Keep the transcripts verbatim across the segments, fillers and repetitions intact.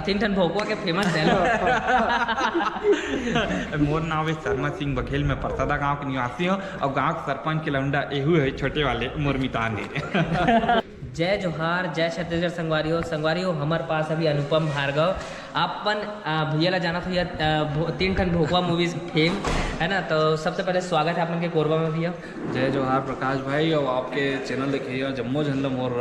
तीन ठन भोकवा के फेमस डायलॉग। मोर नाव हे शर्मा सिंह बघेल, मैं परसदा गांव के निवासी हूँ और गांव के सरपंच के लौंडा एहू है, छोटे वाले मोर मितान है। जय जोहार, जय छत्तीसगढ़ संगवारी हो। संगवारी हो, हमर पास अभी अनुपम भार्गव, अपन, आ, भैया ला जानत हो या, आ, भो-, तीन ठन भोकवा मूवीज फेम है ना, तो सबसे पहले स्वागत है आप मन के कोरबा में भैया। जय जोहार प्रकाश भाई, और आपके चैनल देखइया जम्मो झन ल मोर, अ,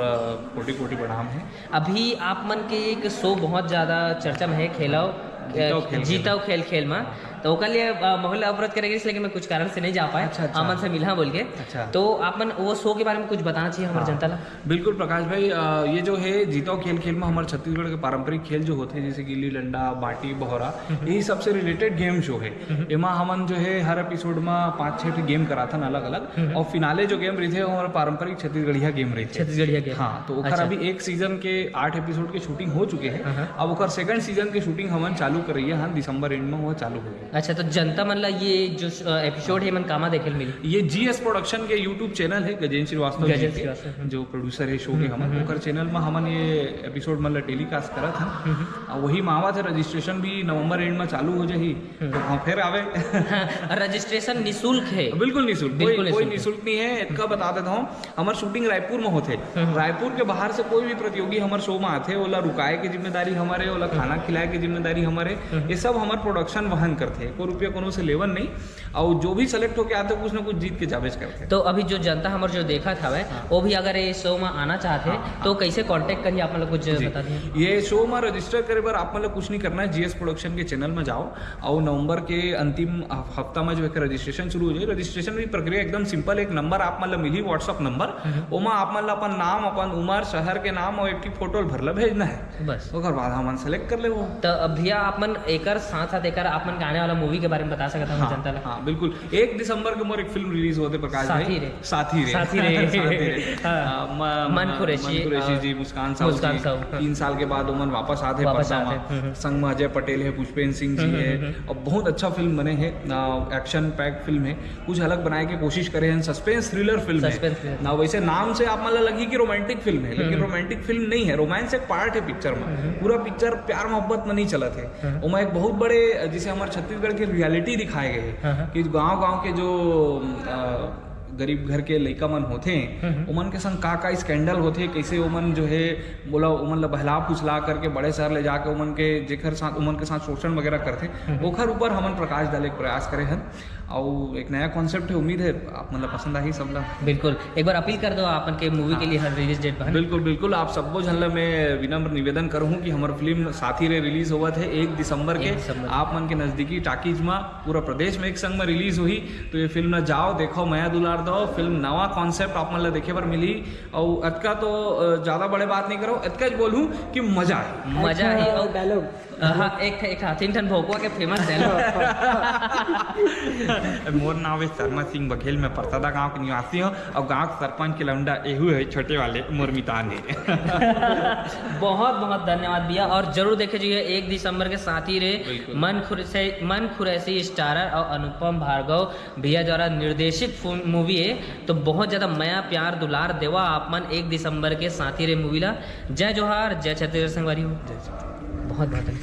कोटि कोटि प्रणाम है। अभी आप मन के एक शो बहुत ज्यादा चर्चा में है, खेलव, जीतव खेल खेल। जीतव खेल खेल मा, तो ओकर लिए, अ, मोहन ला अवरोध करे गइस, लेकिन मैं कुछ कारण से नहीं जा पाए, अच्छा, अच्छा। हमन से मिलहा बोल के। अच्छा। तो आप मन वो शो के बारे में कुछ बताना चाहिए हमारे हाँ। जनता ला। बिल्कुल प्रकाश भाई, अ, ये जो है जीतव खेल खेल में हमारे छत्तीसगढ़ के पारंपरिक खेल जो होते हैं, जैसे गिल्ली डंडा, बांटी, भौरा, हम्म। यही सबसे रिलेटेड गेम शो है। हम्म। एमा हमन जो है हर एपिसोड में पाँच छह ठे गेम कराथन अलग अलग, हम्म। और फिनाले जो गेम रहिथे वो हमारा पारंपरिक छत्तीसगढ़िया गेम रहिथे। छत्तीसगढ़िया गेम। हाँ, तो ओकर अच्छा। अभी एक सीजन के आठ एपिसोड के शूटिंग हो चुके हैं। हाँ, हाँ। अब ओकर सेकंड सीजन के शूटिंग हमन चालू करइया हन, दिसंबर एंड में वो चालू होही। अच्छा, तो जनता मन ला ये जो, अ, एपिसोड है, मन कामा देखे ल मिली? ये जीएस प्रोडक्शन के यूट्यूब चैनल है, गजेंद्र श्रीवास्तव जी गजेंद्र के, श्रीवास्तव, हम्म। जो प्रोड्यूसर है शो के हम्म, हमन, हम्म, ओकर हम्म। चैनल में हमन ये एपिसोड मन ला टेलीकास्ट करत हन। हम्म, हम्म। आ, वही मावत है, रजिस्ट्रेशन भी नवंबर एंड में चालू हो जाही, हम्म। तो हाँ, फिर आवे। हाँ, रजिस्ट्रेशन निशुल्क है। बिल्कुल निशुल्क, बिल्कुल कोई, कोई निशुल्क है। निशुल्क नहीं है। इतना बता देता हूँ, हमर शूटिंग रायपुर में होथे। हम्म। रायपुर के बाहर से कोई भी प्रतियोगी हमर शो में आथे, ओला रुकाए के जिम्मेदारी हमर हे, ओला हम्म। खाना खिलाए के जिम्मेदारी हमर हे। हम्म। ये सब हमर प्रोडक्शन वहन करथे, एको रुपया कोनो से लेवन नहीं। और जो भी सेलेक्ट होके आथे, कुछ ना कुछ जीत के जाबेच करथे। तो अभी जो जनता हमर जो देखत हवय, हाँ। वो भी अगर ये शो में आना चाहथे, हाँ, तो हाँ। कैसे कॉन्टैक्ट करिए, आप मतलब कुछ जी। बता दिए। ये शो में रजिस्टर करे बर आप मतलब कुछ नहीं करना है, जीएस प्रोडक्शन के चैनल में जाओ, अउ नवंबर के अंतिम हफ-, हफ्ता में जो है रजिस्ट्रेशन शुरू हो जाए। रजिस्ट्रेशन की प्रक्रिया एकदम सिंपल, एक नंबर आप मन ल मिलही, WhatsApp नंबर, हम्म। ओमा आप मन ल अपन नाम, अपन उम्र, शहर के नाम और एक ठी फोटो भर ल भेजना है। बस। ओकर बाद हमन सेलेक्ट कर लेबो। तो अब भैया आप मन एकर साथ साथ एकर आप मन के आने वाला मूवी के बारे में बता सकत हन हाँ, जनता ला? हाँ, बिल्कुल। एक दिसंबर के मोर एक फिल्म रिलीज होते प्रकाश भाई। साथी रे। साथी रे। साथी रे। साथी रे। हाँ। अ, म-, मन म-, कुरैशी, मन कुरैशी अ, जी, मुस्कान साहू मुस्कान जी। साहू, हाँ। तीन साल के बाद ओमन वापस आते वापस पर्दा आते, में। हम्म, हम्म। संग में अजय पटेल है, पुष्पेंद्र सिंह जी हम्म, है, हम्म, हम्म। और बहुत अच्छा फिल्म बने है, अ, एक्शन पैक फिल्म है, कुछ अलग बनाए के कोशिश करे हैं, सस्पेंस थ्रिलर फिल्म है। Suspense thriller. ना वैसे नाम से आप मन ला लगही कि रोमांटिक फिल्म है, लेकिन हम्म। रोमांटिक फिल्म नहीं है, रोमांस एक पार्ट है पिक्चर में। हम्म। पूरा पिक्चर प्यार मोहब्बत में नहीं चलत है। हम्म। ओमा एक बहुत बड़े, जैसे हमारे छत्तीसगढ़ के रियलिटी दिखाए गए हैं हाँ, हाँ। कि गांव-गांव के जो, अ, गरीब घर के लइका मन होथे, हम्म, हम्म। ओमन के संग का-का स्कैंडल होथे, कैसे ओमन जो है, बोला, ओमन ला बहला फुसला करके बड़े शहर ले जाके ओमन के, जेकर साथ, ओमन के साथ शोषण वगैरह करथे, हम्म। ओखर ऊपर हमन प्रकाश डाले के प्रयास करे हन। अउ एक नया कॉन्सेप्ट है, उम्मीद है आप मन ला पसंद आही सब ला। बिल्कुल, एक बार अपील कर दो आप मन के मूवी के हाँ। लिए हर रिलीज डेट पर। बिल्कुल, बिल्कुल, आप सबो झन ला मैं विनम्र निवेदन करहूँ कि हमर फिल्म साथी रे रिलीज होवत है एक दिसंबर के, एक दिसंबर। आप मन के नजदीकी टाकीज मा। पूरा प्रदेश में एक संग में रिलीज होही, तो ये फिल्म ला जाओ, देखो, मया दुलार दो। फिल्म नवा कॉन्सेप्ट आप मन ला देखे बर मिली। अउ अतका तो, अ, ज्यादा बड़े बात नहीं करो, अतका ज बोलूँ कि मजा आही। मजा आही। अउ डायलॉग। अ, हाँ, एक ठे, एक ठे, तीन ठन भोकवा के फेमस डायलॉग। मोर नाव हे शर्मा सिंह बघेल, मैं परसदा गांव के निवासी हूँ और गांव के सरपंच के लौंडा एहू है, छोटे वाले मोर मितान है। बहुत बहुत धन्यवाद भैया, और जरूर देखे जाइए एक दिसंबर के साथी रे। बिल्कुल। मन खुर-, से, मन खुरैशी स्टारर और अनुपम भार्गव भैया द्वारा निर्देशित फिल्म, मूवी है, तो बहुत ज्यादा मया प्यार दुलार देवा आप मन एक दिसंबर के साथी रे मूवी ला। जय जोहार, जय छत्तीसगढ़ संगवारी हो। जय छत्तीसगढ़। बहुत बहुत धन्यवाद।